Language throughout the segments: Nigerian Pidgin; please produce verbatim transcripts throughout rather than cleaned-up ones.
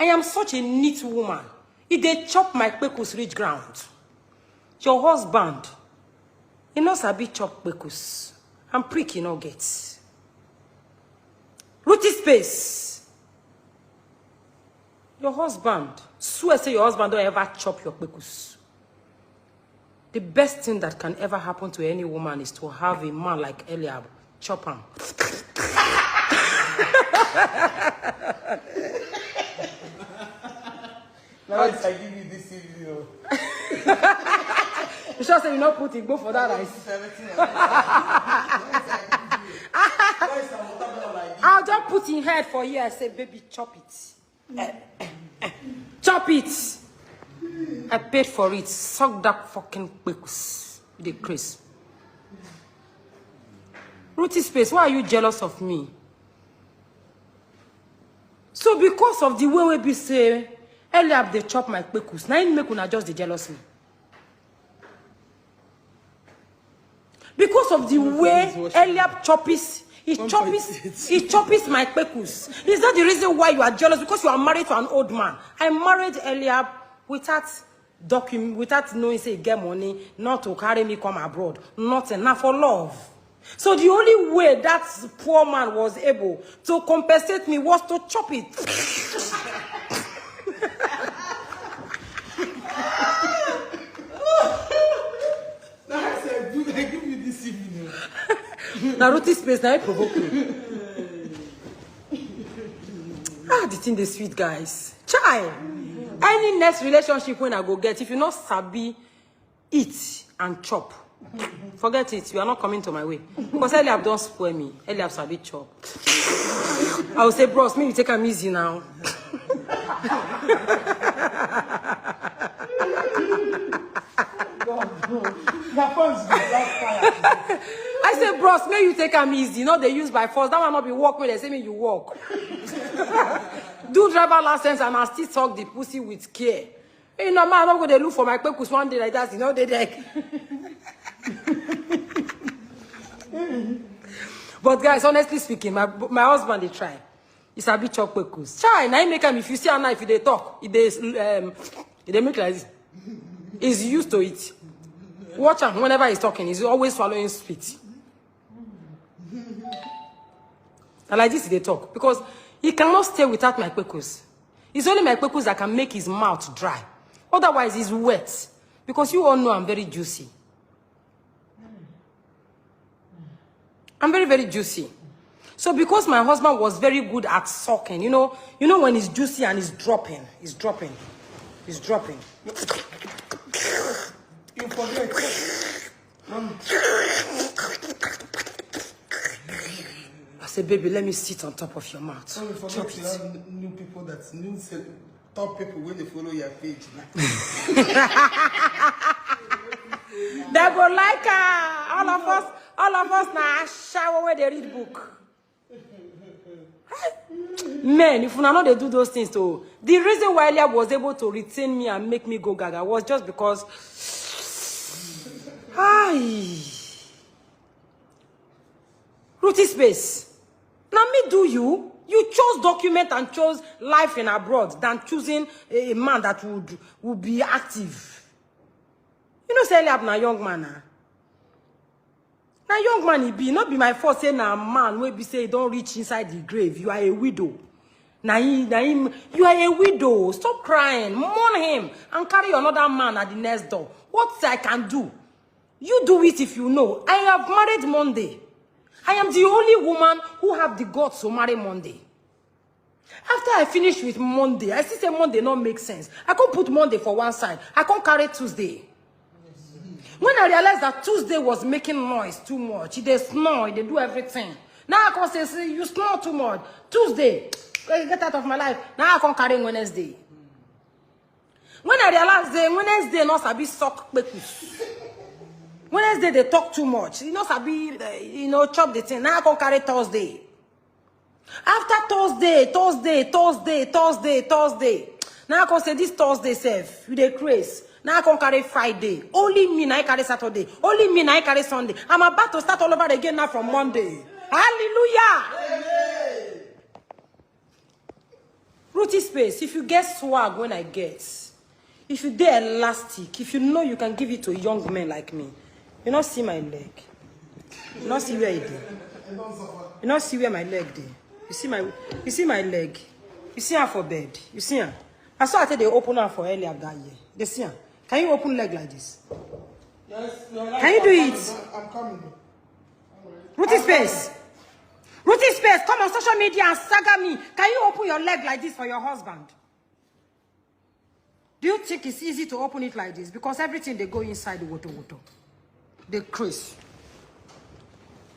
I am such a neat woman. E dey chop my kpekus reach ground. Your husband, he no sabi chop kpekus. And prick he no get. Ruthie Space, your husband, swear say your husband don't ever chop your kpekus. The best thing that can ever happen to any woman is to have a man like Eliab chop am. Now I give you this evening. Oh. You sure say you no put igbo for that rice? Everything else. Why is the water like this? I'll just put in head for you. I say, baby, chop it. Eh, eh, eh. Chop it. I paid for it. Suck that fucking kpekus. The Chris. Ruthie Space, why are you jealous of me? So because of the way we be say, Eliab dey chop my kpekus. Na him make una just dey jealous me. Because of the way Eliab choppies, he choppies, he choppies my kpekus. Is that the reason why you are jealous? Because you are married to an old man. I married Eliab without document, without knowing say he get money, not to carry me come abroad. Nothing, not for love. So the only way that poor man was able to compensate me was to chop it. Now I said, do I give you this evening? Na Ruthie Space, na it provoke me. Ah, the thing dey sweet, guys. Chai! Any next relationship when I go get, if you not sabi eat and chop, forget it. You are not coming to my way. Because Eliab don't spoil me. Eliab sabi chop. I will say, bros, me you take am easy now. God, no. Your phone's black fire. I say, bros, may you take am easy. No, they use by force. That one not be work where they say me you work. Do driver license and I still talk the pussy with care. You know, man, I'm not going to look for my purpose one day like that. You know, they like. But guys, honestly speaking, my my husband they try. He sabi chop kpekus. Chai, na him make am. If you see am now, if you dey talk, he dey um, he dey make like this. He's used to it. Watch am whenever he's talking. He's always swallowing spit. And like this, he dey talk because he cannot stay without my kpekus. It's only my kpekus that can make his mouth dry. Otherwise, he's wet because you all know I'm very juicy. I'm very, very juicy. So because my husband was very good at sucking, you know, you know when it's juicy and it's dropping, it's dropping, it's dropping. You forget. I said, baby, let me sit on top of your mouth. So you forget Chop you it. Have new people that new se- top people when they follow your page. They go like uh, all of us, all of us now shower where they read book. Men, if una no dey do those things too, the reason why Eliab was able to retain me and make me go gaga was just because I Ruthie Space. Now me do you? You chose document and chose life in abroad than choosing a a man that would would be active. You know, say Eliab na young man na. Na young man he be. Not be my fault. Say na man wey be say he don't reach inside the grave. You are a widow. Na him, na him. You are a widow. Stop crying. Mourn him and carry another man at the next door. What I can do? You do it if you know. I have married Monday. I am the only woman who have the guts to marry Monday. After I finish with Monday, I see say Monday not make sense. I can't put Monday for one side. I can't carry Tuesday. When I realized that Tuesday was making noise too much, they snore, they do everything. Now I can say, see, you snore too much. Tuesday, eh, get out of my life. Now I can't carry Wednesday. When I realized that Wednesday not sabi suck pekus. Wednesday they talk too much. You know sabi, eh, you know chop the thing. Now I can't carry Thursday. After Thursday, Thursday, Thursday, Thursday, Thursday. Now I can say this Thursday self, you dey craze. Now I can carry Friday. Only me now I carry Saturday. Only me now I carry Sunday. I'm about to start all over again now from Monday. Hallelujah. Ruthie Space, if you get swag when I get, if you dey elastic, if you know you can give it to young men like me, you not see my leg. You not see where it dey. You not see where my leg dey. You see my, you see my leg. You see her for bed. You see her. I saw her take dey open her for earlier that year. They see her. Can you open leg like this? Yes, Can you do it? I'm coming. Ruthie Space. Ruthie Space, come on social media and saga me. Can you open your leg like this for your husband? Do you think it's easy to open it like this? Because everything they go inside the water water. They craze.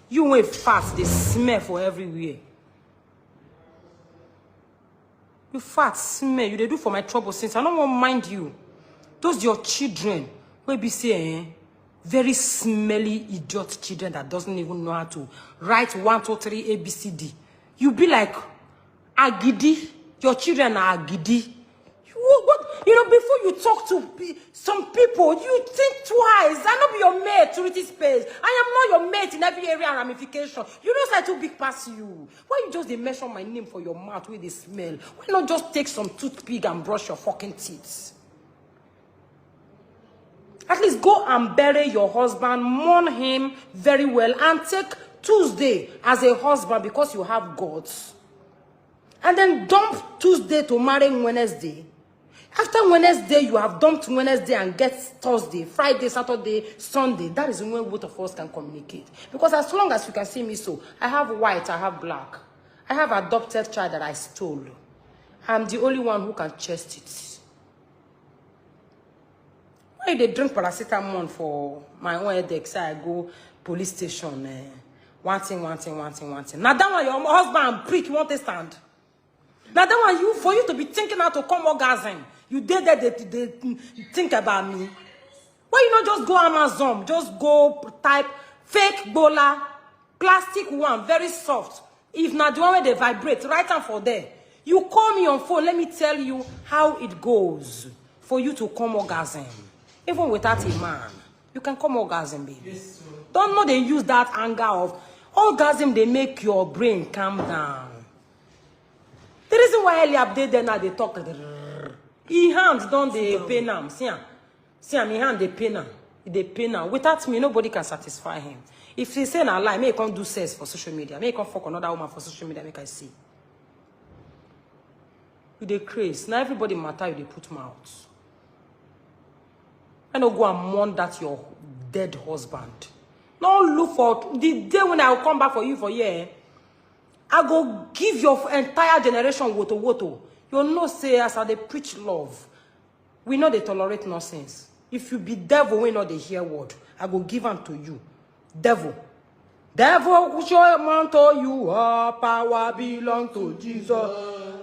You ain't fast, they smell for everywhere. You fat smell, you they do for my trouble since. I don't want mind you. Those your children will be saying very smelly idiot children that doesn't even know how to write one, two, three, A B C D. You be like agidi. Your children are agidi. You, what, you know, before you talk to pe- some people, you think twice. I not be your mate to this space. I am not your mate in every area and ramification. You know, say too big pass you. Why you just dey mention my name for your mouth with the smell? Why not just take some toothpick and brush your fucking teeth? At least go and bury your husband, mourn him very well, and take Tuesday as a husband because you have guts. And then dump Tuesday to marry Wednesday. After Wednesday, you have dumped Wednesday and get Thursday, Friday, Saturday, Sunday. That is when both of us can communicate. Because as long as you can see me so, I have white, I have black. I have adopted child that I stole. I'm the only one who can chest it. Why they drink paracetamol for my own headache? Say I go police station. Eh? One thing, one thing, one thing, one thing. Now that one, your husband prick, you want to stand? Now that one, you for you to be thinking how to come orgasm, you did that. They, they think about me. Why you not just go Amazon? Just go type fake bola, plastic one, very soft. If not the one where they vibrate, write am for there. You call me on phone, let me tell you how it goes for you to come orgasm. Even without a man, you can come orgasm, baby. Don't know they use that anger of orgasm, they make your brain calm down. The reason why Eliab dey there now, they talk. He hand don't they pain am. See am. See am, he hand they pain am. They pain am. Without me, nobody can satisfy him. If he say na lie, may he come do sex for social media. May he come fuck another woman for social media, make I see. You dey craze. Now everybody matter you dey put mouth. I no go and mourn that your dead husband. No look for the day when I will come back for you for here. Eh? I go give your entire generation woto woto. You know say as I dey preach love, we no dey tolerate nonsense. If you be devil, we no dey hear word. I go give am to you, devil. Devil, show am unto you. All power belong to Jesus.